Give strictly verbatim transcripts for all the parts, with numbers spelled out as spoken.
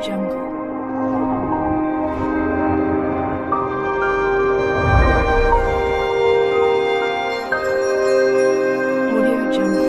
Jungle. Audio Jungle.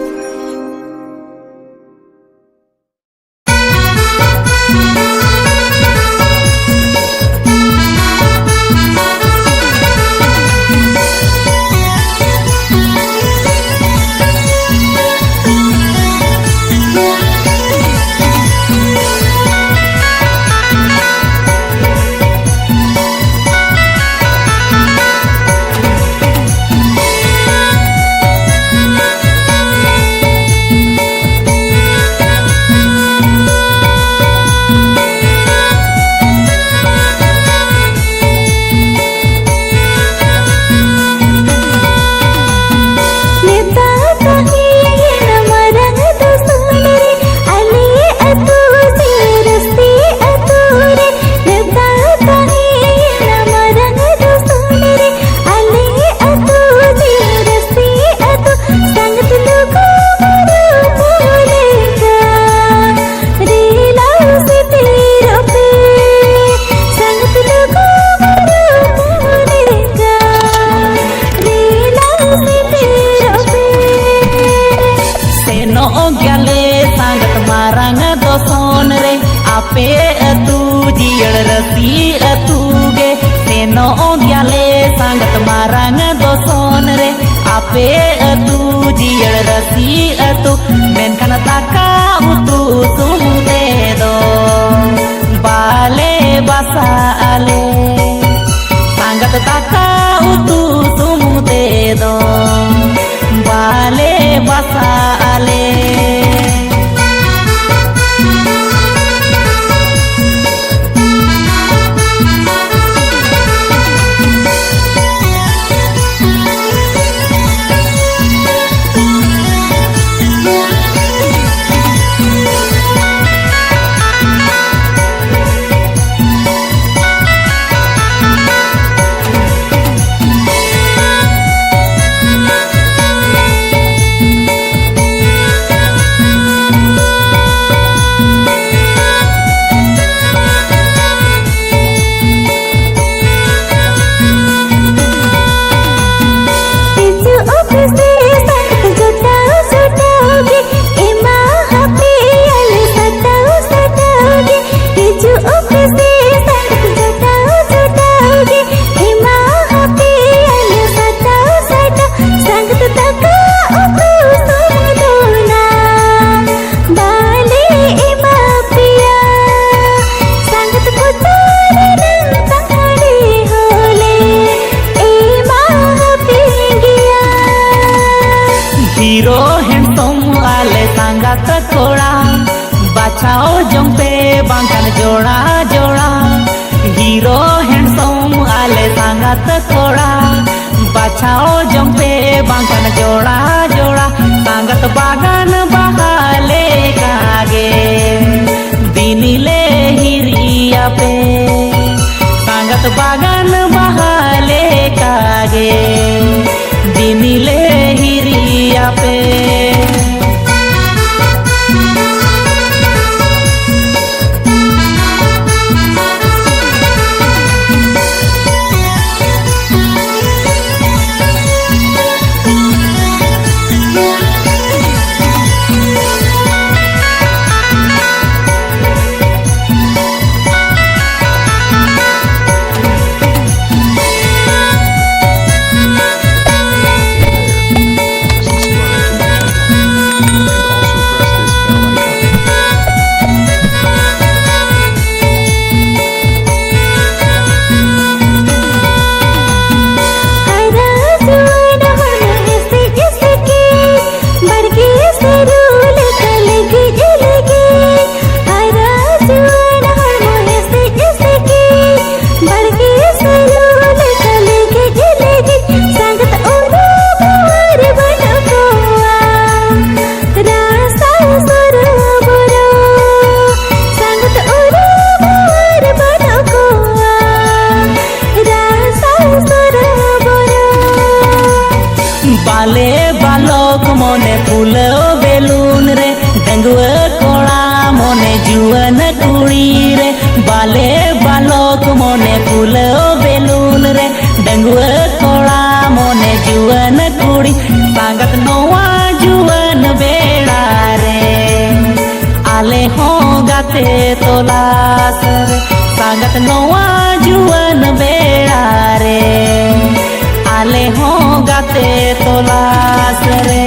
ᱥᱮᱱᱚᱜ ᱜᱮᱭᱟᱞᱮ ᱥᱟᱸᱜᱟᱛ ᱢᱟᱨᱟᱝ ᱫᱚᱥᱚᱱ ᱨᱮ, ᱟᱯᱮ ᱟᱹᱛᱩ ᱡᱤᱭᱟᱹᱲ ᱨᱟᱹᱥᱤ ᱟᱹᱛᱩ ᱜᱮ᱾ ᱥᱮᱱᱚᱜ ᱜᱮᱭᱟᱞᱮ ᱥᱟᱸᱜᱟᱛ ᱢᱟᱨᱟᱝ ᱫᱚᱥᱚᱱ ᱨᱮ, ᱟᱯᱮ ᱟᱹᱛᱩ ᱡᱤᱭᱟᱹᱲ ᱨᱟᱹᱥᱤ ᱟᱹᱛᱩ᱾ ᱢᱮᱱᱠᱷᱟᱱ ᱫᱟᱠᱟ ᱩᱛᱩ ᱥᱩᱢᱩᱝ ᱛᱮᱫᱚ ᱵᱟᱞᱮ ᱵᱟᱥᱟᱜ ᱟᱞᱮ᱾ ᱥᱟᱸᱜᱟᱛ ᱫᱟᱠᱟ ᱩᱛᱩ ᱥᱩᱢᱩᱝ ᱛᱮᱫᱚ ᱵᱟᱞᱮ ᱵᱟᱥᱟᱜ ᱟᱞᱮ᱾ ᱵᱟᱝᱠᱷᱟᱱ ᱡᱚᱲᱟ ᱡᱚᱲᱟ, ᱦᱤᱨᱳ ᱦᱮᱱᱰᱥᱚᱢ ᱟᱞᱮ ᱥᱟᱸᱜᱟᱛ ᱠᱚᱲᱟ᱾ ᱵᱟᱪᱷᱟᱣ ᱡᱚᱝ ᱯᱮ ᱵᱟᱝᱠᱷᱟᱱ ᱡᱚᱲᱟ ᱡᱚᱲᱟ, ᱥᱟᱸᱜᱟᱛ ᱵᱟᱜᱟᱱ ᱵᱟᱦᱟ ᱞᱮᱠᱟᱜᱮ ᱫᱤᱱᱤ ᱞᱮ ᱦᱤᱨᱤᱭᱟᱯᱮ᱾ ᱥᱟᱸᱜᱟᱛ ᱵᱟᱜᱟᱱ ᱵᱟᱦᱟ ᱞᱮᱠᱟᱜᱮ ᱫᱤᱱᱤ ᱞᱮ ᱦᱤᱨᱤᱭᱟᱯᱮ᱾ ᱵᱟᱞᱮ ᱵᱟᱞᱚᱠ ᱢᱚᱱᱮ ᱯᱷᱩᱞᱟᱹᱣ ᱵᱮᱞᱩᱱ ᱨᱮ, ᱰᱟᱺᱜᱩᱣᱟᱹ ᱠᱚᱲᱟ ᱢᱚᱱᱮ ᱡᱩᱣᱟᱹᱱ ᱠᱩᱲᱤ ᱨᱮ᱾ ᱵᱟᱞᱮ ᱵᱟᱞᱚᱠ ᱢᱚᱱᱮ ᱯᱷᱩᱞᱟᱹᱣ ᱵᱮᱞᱩᱱ ᱨᱮ, ᱰᱟᱺᱜᱩᱣᱟᱹ ᱠᱚᱲᱟ ᱢᱚᱱᱮ ᱡᱩᱣᱟᱹᱱ ᱠᱩᱲᱤ᱾ ᱥᱟᱸᱜᱟᱛ ᱱᱚᱣᱟ ᱡᱩᱣᱟᱹᱱ ᱵᱮᱲᱟ ᱨᱮ ᱟᱞᱮ ᱦᱚᱸ ᱜᱟᱛᱮ ᱛᱚᱞᱟᱥ ᱨᱮ, ᱥᱟᱸᱜᱟᱛ ᱱᱚᱣᱟ ᱡᱩᱣᱟᱹᱱ ᱵᱮᱲᱟ ᱨᱮ ᱟᱞᱮ ᱦᱚᱸ ᱜᱟᱛᱮ ᱛᱚᱞᱟᱥ ᱨᱮ᱾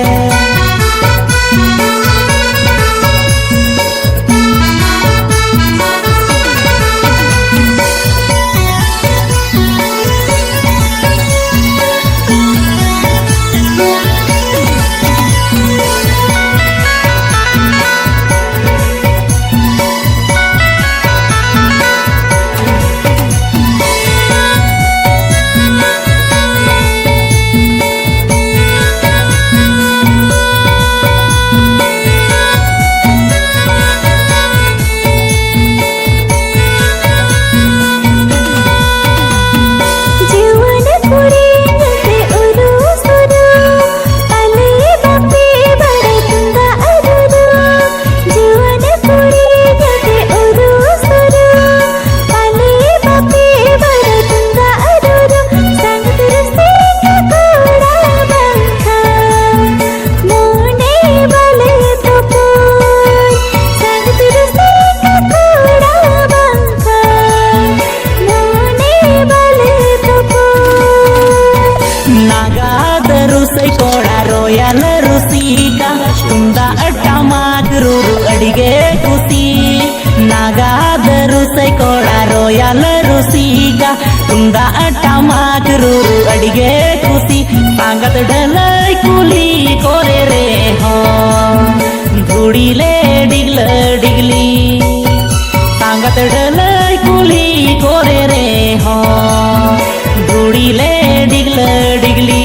ᱫᱟᱹᱨᱩ ᱥᱮ ᱠᱚᱲᱟ ᱨᱚᱭᱟᱞ ᱨᱩᱥᱤᱠᱟ, ᱛᱩᱢᱫᱟᱜ ᱴᱟᱢᱟᱠ ᱨᱩ ᱟᱹᱰᱤ ᱜᱮ ᱠᱩᱥᱤ᱾ ᱥᱟᱸᱜᱟᱛ ᱰᱷᱟᱹᱞᱟᱹᱭ ᱠᱩᱞᱦᱤ ᱠᱚᱨᱮ ᱨᱮᱦᱚᱸ, ᱫᱷᱩᱲᱤ ᱞᱮ ᱰᱤᱜᱽᱞᱟᱹ ᱰᱤᱜᱽᱞᱤ᱾ ᱥᱟᱸᱜᱟᱛ ᱰᱷᱟᱹᱞᱟᱹᱭ ᱠᱩᱞᱦᱤ ᱠᱚᱨᱮ ᱨᱮᱦᱚᱸ, ᱫᱷᱩᱲᱤ ᱞᱮ ᱰᱤᱜᱽᱞᱟᱹ ᱰᱤᱜᱽᱞᱤ᱾